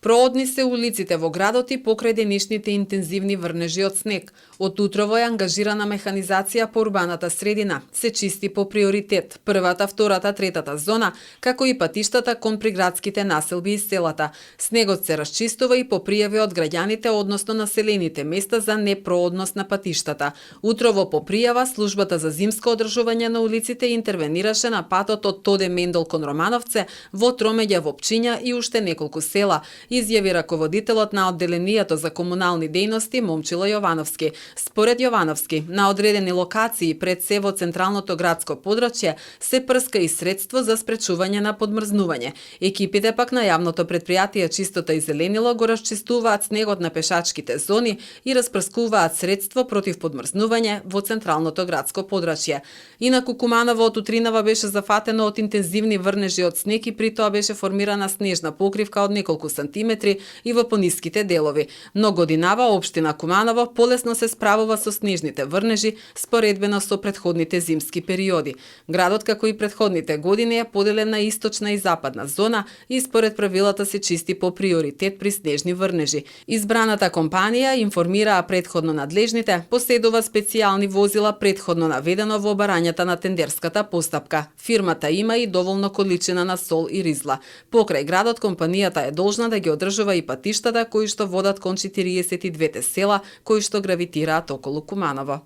Проодни се улиците во градот и покрај денешните интензивни врнежи од снег. Од утрово е ангажирана механизација по урбаната средина. Се чисти по приоритет првата, втората, третата зона, како и патиштата кон приградските населби и селата. Снегот се расчистува и по пријави од граѓаните, односно населените места за непроодност на патиштата. Утрово по пријава службата за зимско одржување на улиците интервенираше на патот од Тоде Мендол кон Романовце, во Тромеѓа во Пчиња и уште неколку села, изјави раководителот на одделението за комунални дејности Момчило Јовановски. Според Јовановски, на одредени локации пред се во централното градско подрачје се прска и средство за спречување на подмрзнување. Екипите пак на јавното предпријатие Чистота и зеленило го расчистуваат снегот на пешачките зони и распрскуваат средство против подмрзнување во централното градско подрачје. Инаку Куманово од утринава беше зафатено од интензивни врнежи од снег и при тоа беше формирана снежна покривка од неколку сантиметри и во пониските делови. Но годинава општина Куманово полесно се справува со снежните врнежи споредбено со претходните зимски периоди. Градот, како и претходните години, е поделен на источна и западна зона и според правилата се чисти по приоритет при снежни врнежи. Избраната компанија, информираа претходно надлежните, поседува специјални возила претходно наведено во барањата на тендерската постапка. Фирмата има и доволно количина на сол и ризла. Покрај градот компанијата е должна да ги одржува и патиштата кои што водат кон 42 села кои што гравитираат околу Куманово.